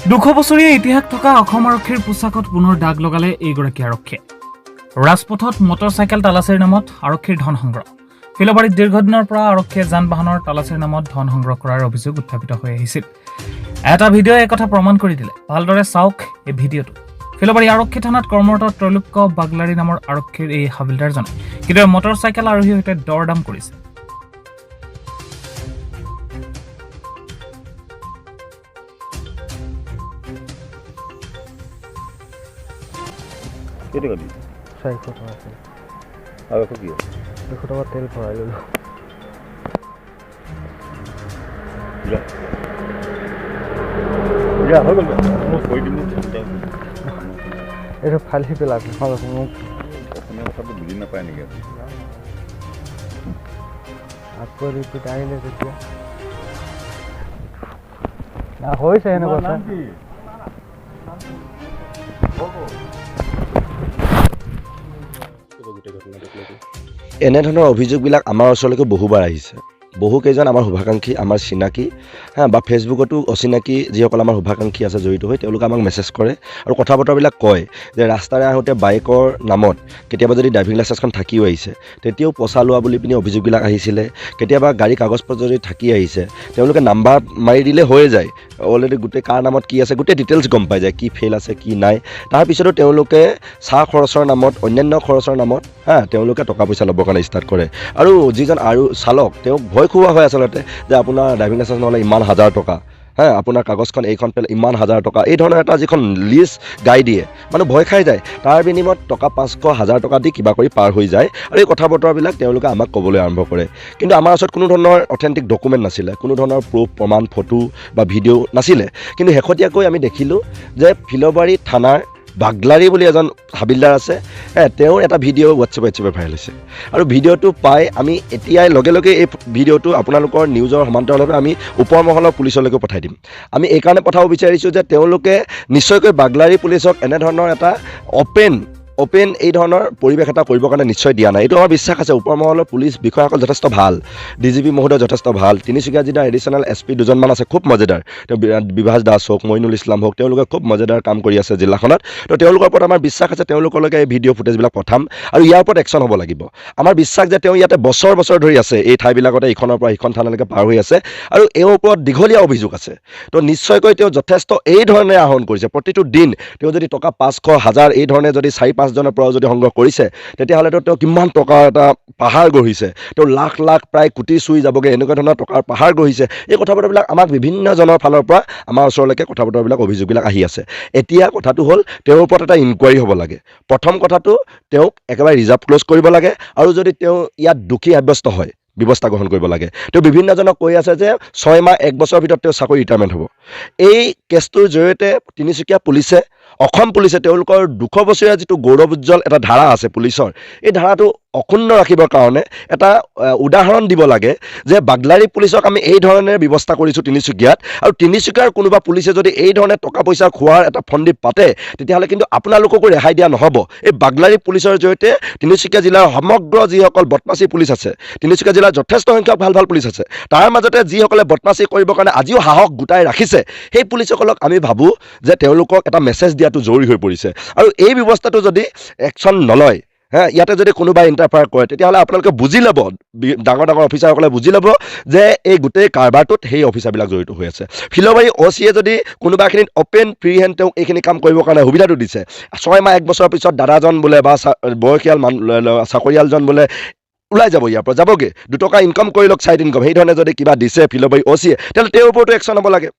200 বছৰীয়া ইতিহাস থকা অসম আৰক্ষীৰ পোছাকত পুনৰ দাগ লগালে এইগৰাকী আৰক্ষীয়ে। ৰাজপথত মটৰ চাইকেল তালাচীৰ নামত আৰক্ষীৰ ধন সংগ্ৰহ। ফিলবাৰীত দীৰ্ঘদিনৰ পৰা আৰক্ষীয়ে যান বাহনৰ তালাচীৰ নামত ধন সংগ্ৰহ কৰাৰ অভিযোগ উত্থাপিত হৈ আহিছিল। এটা ভিডিঅ'ই এই কথা প্ৰমাণ কৰি দিলে। ভালদৰে চাওক এই ভিডিঅ'টো। ফিলবাৰী আৰক্ষী থানাত কৰ্মৰত ত্ৰৈলোক্য বাগলাৰী নামৰ আৰক্ষীৰ এই হাবিলদাৰজনে কিদৰে মটৰ চাইকেল আৰোহীৰ সৈতে দৰ দাম কৰিছে। কেইটকা দিছে? 400 টকা আছিল। আৰু একো কি আছে? 200 টকা তেল ভৰাই ল'লোঁ। যা যা, হৈ গ'ল, যা। মই কৈ দিম। এইটো ফালি পেলাবি মোক। অসমীয়া কথাটো বুজি নাপায় নেকি আপুনি? আকৌ ৰিপিট আহিলে তেতিয়া না হৈছে সেনেকুৱা ছাৰ। কি? এনেধৰণৰ অভিযোগবিলাক আমাৰ ওচৰলৈকে বহুবাৰ আহিছে। বহুকেইজন আমাৰ শুভাকাংক্ষী, আমাৰ চিনাকি হা বা ফেচবুকতো অচিনাকি যিসকল আমাৰ শুভাকাংক্ষী আছে জড়িত হৈ, তেওঁলোকে আমাক মেছেজ কৰে আৰু কথা বতৰাবিলাক কয় যে ৰাস্তাৰে আহোঁতে বাইকৰ নামত কেতিয়াবা যদি ড্ৰাইভিং লাইচেঞ্চখন থাকিও আহিছে, তেতিয়াও পইচা লোৱা বুলি পিনি অভিযোগবিলাক আহিছিলে। কেতিয়াবা গাড়ী কাগজ পত্ৰ যদি থাকি আহিছে, তেওঁলোকে নাম্বাৰ মাৰি দিলে হৈয়ে যায়। অলৰেডি গোটেই কাৰ নামত কি আছে, গোটেই ডিটেইলছ গম পাই যায়, কি ফেইল আছে কি নাই। তাৰপিছতো তেওঁলোকে চাহ খৰচৰ নামত, অন্যান্য খৰচৰ নামত হা তেওঁলোকে টকা পইচা ল'বৰ কাৰণে ষ্টাৰ্ট কৰে। আৰু যিজন আৰু চালক, তেওঁক ভয় খুওৱা হয় আচলতে যে আপোনাৰ ড্ৰাইভিং লাইচেঞ্চ নহ'লে ইমান হাজাৰ টকা, হা আপোনাৰ কাগজখন এইখন পেলাই ইমান হাজাৰ টকা, এই ধৰণৰ এটা যিখন লিষ্ট গাই দিয়ে, মানুহ ভয় খাই যায়। তাৰ বিনিময়ত টকা 500, হাজাৰ টকা দি কিবা কৰি পাৰ হৈ যায়। আৰু এই কথা বতৰাবিলাক তেওঁলোকে আমাক ক'বলৈ আৰম্ভ কৰে। কিন্তু আমাৰ ওচৰত কোনো ধৰণৰ অথেণ্টিক ডকুমেণ্ট নাছিলে, কোনো ধৰণৰ প্ৰুফ, প্ৰমাণ, ফটো বা ভিডিঅ' নাছিলে। কিন্তু শেহতীয়াকৈ আমি দেখিলোঁ যে ফিলবাৰী থানাৰ বাগলাৰী বুলি এজন হাবিলদাৰ আছে, তেওঁৰ এটা ভিডিঅ' হোৱাটছএপে ভাইৰেল হৈছে। আৰু ভিডিঅ'টো পাই আমি এতিয়াই লগে লগে এই ভিডিঅ'টো আপোনালোকৰ নিউজৰ সমান্তৰালভাৱে আমি ওপৰ মহলৰ পুলিচলৈকে পঠাই দিম। আমি এইকাৰণে পঠাব বিচাৰিছোঁ যে তেওঁলোকে নিশ্চয়কৈ বাগলাৰী পুলিচক এনেধৰণৰ এটা অ'পেন অ'পেন এই ধৰণৰ পৰিৱেশ এটা কৰিবৰ কাৰণে নিশ্চয় দিয়া নাই। এইটো আমাৰ বিশ্বাস আছে। ওপৰ মহলৰ পুলিচ বিষয়াসকল যথেষ্ট ভাল, ডিজিপি মহোদয় যথেষ্ট ভাল। তিনিচুকীয়া জিলাৰ এডিশ্যনেল এছপি দুজনমান আছে, খুব মজেদাৰ। তেওঁ বিভাস দাস হওক, মইনুল ইছলাম হওক, তেওঁলোকে খুব মজেদাৰ কাম কৰি আছে জিলাখনত। তো তেওঁলোকৰ ওপৰত আমাৰ বিশ্বাস আছে। তেওঁলোকলৈকে এই ভিডিঅ' ফুটেজবিলাক পঠাম আৰু ইয়াৰ ওপৰত একশ্যন হ'ব লাগিব। আমাৰ বিশ্বাস যে তেওঁ ইয়াতে বছৰ বছৰ ধৰি আছে, এই ঠাইবিলাকতে ইখনৰ পৰা সিখন থানালৈকে পাৰ হৈ আছে আৰু এওঁৰ ওপৰত দীঘলীয়া অভিযোগ আছে। তো নিশ্চয়কৈ তেওঁ যথেষ্ট এই ধৰণে আহৰণ কৰিছে। প্ৰতিটো দিন তেওঁ যদি টকা 500, হাজাৰ এই ধৰণে যদি চাৰি পাঁচজনৰ পৰাও যদি সংগ্ৰহ কৰিছে, তেতিয়াহ'লেতো তেওঁ কিমান টকাৰ এটা পাহাৰ গঢ়িছে। তেওঁ লাখ লাখ, প্ৰায় কোটি চুই যাবগৈ, এনেকুৱা ধৰণৰ টকাৰ পাহাৰ গঢ়িছে। এই কথা বতৰাবিলাক আমাক বিভিন্নজনৰ ফালৰ পৰা আমাৰ ওচৰলৈকে কথা বতৰাবিলাক, অভিযোগবিলাক আহি আছে। এতিয়া কথাটো হ'ল, তেওঁৰ ওপৰত এটা ইনকুৱাৰী হ'ব লাগে। প্ৰথম কথাটো, তেওঁক একেবাৰে ৰিজাৰ্ভ ক্ল'জ কৰিব লাগে আৰু যদি তেওঁ ইয়াত দোষী সাব্যস্ত হয়, ব্যৱস্থা গ্ৰহণ কৰিব লাগে। তেওঁ বিভিন্নজনক কৈ আছে যে 6 মাহ, এক বছৰৰ ভিতৰত তেওঁ চাকৰি ৰিটায়াৰমেণ্ট হ'ব। এই কেছটোৰ জৰিয়তে তিনিচুকীয়া পুলিচে, অসম পুলিচে তেওঁলোকৰ 200 বছৰীয়া যিটো গৌৰৱ উজ্জ্বল এটা ধাৰা আছে পুলিচৰ, এই ধাৰাটো অক্ষুণ্ণ ৰাখিবৰ কাৰণে এটা উদাহৰণ দিব লাগে যে বাগলাৰী পুলিচক আমি এই ধৰণে ব্যৱস্থা কৰিছোঁ তিনিচুকীয়াত। আৰু তিনিচুকীয়াৰ কোনোবা পুলিচে যদি এই ধৰণে টকা পইচা খোৱাৰ এটা ফন্দি পাতে, তেতিয়াহ'লে কিন্তু আপোনালোককো ৰেহাই দিয়া নহ'ব। এই বাগলাৰী পুলিচৰ জৰিয়তে তিনিচুকীয়া জিলাৰ সমগ্ৰ যিসকল বদমাচী পুলিচ আছে, তিনিচুকীয়া জিলাৰ যথেষ্ট সংখ্যক ভাল ভাল পুলিচ আছে, তাৰ মাজতে যিসকলে বদমাচী কৰিবৰ কাৰণে আজিও সাহস গোটাই ৰাখিছে, সেই পুলিচসকলক আমি ভাবোঁ যে তেওঁলোকক এটা মেছেজ দিয়াটো জৰুৰী হৈ পৰিছে। আৰু এই ব্যৱস্থাটো যদি একশ্যন নলয়, হে ইয়াতে যদি কোনোবাই ইণ্টাৰফেয়াৰ কৰে, তেতিয়াহ'লে আপোনালোকে বুজি ল'ব, ডাঙৰ ডাঙৰ অফিচাৰসকলে বুজি ল'ব যে এই গোটেই কাৰবাৰটোত সেই অফিচাৰবিলাক জড়িত হৈ আছে। ফিলবাৰী অ' চিয়ে যদি কোনোবাখিনিত অ'পেন ফ্ৰী হেণ্ড তেওঁক এইখিনি কাম কৰিবৰ কাৰণে সুবিধাটো দিছে, 6 মাহ, এক বছৰৰ পিছত দাদাজন বোলে বা বয়সীয়াল মান চাকৰিয়ালজন বোলে ওলাই যাব ইয়াৰ পৰা, যাবগৈ, 2 টকা ইনকাম কৰি লওক, ছাইড ইনকাম, সেই ধৰণে যদি কিবা দিছে ফিলবাৰী অ' চিয়ে, তেতিয়াহ'লে তেওঁৰ ওপৰতো একশ্যন হ'ব লাগে।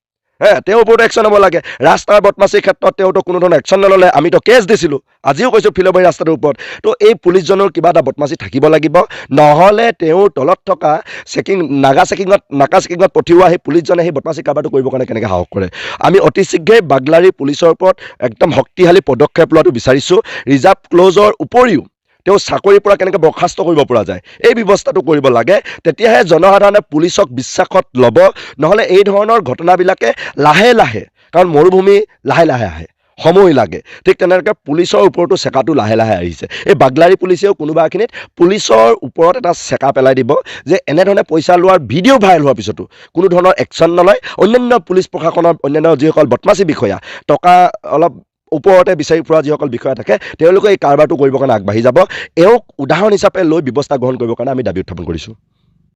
হে তেওঁৰ ওপৰতো একশ্যন হ'ব লাগে। ৰাস্তাৰ বদমাচিৰ ক্ষেত্ৰত তেওঁতো কোনো ধৰণৰ একশ্যন নল'লে। আমিতো কেছ দিছিলোঁ, আজিও কৈছোঁ ফিলবাৰী ৰাস্তাটোৰ ওপৰত। তো এই পুলিচজনৰ কিবা এটা বদমাচি থাকিব লাগিব, নহ'লে তেওঁৰ তলত থকা চেকিং, নাগা চেকিঙত, নাকা চেকিঙত পঠিওৱা সেই পুলিচজনে সেই বদমাচি কাৰবাৰটো কৰিবৰ কাৰণে কেনেকৈ সাহস কৰে? আমি অতি শীঘ্ৰেই বাগলাৰী পুলিচৰ ওপৰত একদম শক্তিশালী পদক্ষেপ লোৱাটো বিচাৰিছোঁ। ৰিজাৰ্ভ ক্লজৰ উপৰিও তেওঁ চাকৰিৰ পৰা কেনেকৈ বৰ্খাস্ত কৰিব পৰা যায়, এই ব্যৱস্থাটো কৰিব লাগে। তেতিয়াহে জনসাধাৰণে পুলিচক বিশ্বাসত ল'ব। নহ'লে এই ধৰণৰ ঘটনাবিলাকে লাহে লাহে, কাৰণ মৰুভূমি লাহে লাহে আহে, সময় লাগে। ঠিক তেনেকৈ পুলিচৰ ওপৰতো চেকাটো লাহে লাহে আহিছে। এই বাগলাৰী পুলিচেও কোনোবা এখিনিত পুলিচৰ ওপৰত এটা চেকা পেলাই দিব যে এনেধৰণে পইচা লোৱাৰ ভিডিঅ' ভাইৰেল হোৱাৰ পিছতো কোনো ধৰণৰ একশ্যন নলয়। অন্যান্য পুলিচ প্ৰশাসনৰ অন্যান্য যিসকল বদমাচী বিষয়া, টকা অলপ ওপৰতে বিচাৰি ফুৰা যিসকল বিষয়া থাকে, তেওঁলোকে এই কাৰবাৰটো কৰিবৰ কাৰণে আগবাঢ়ি যাব। এওঁক উদাহৰণ হিচাপে লৈ ব্যৱস্থা গ্ৰহণ কৰিবৰ কাৰণে আমি দাবী উত্থাপন কৰিছোঁ।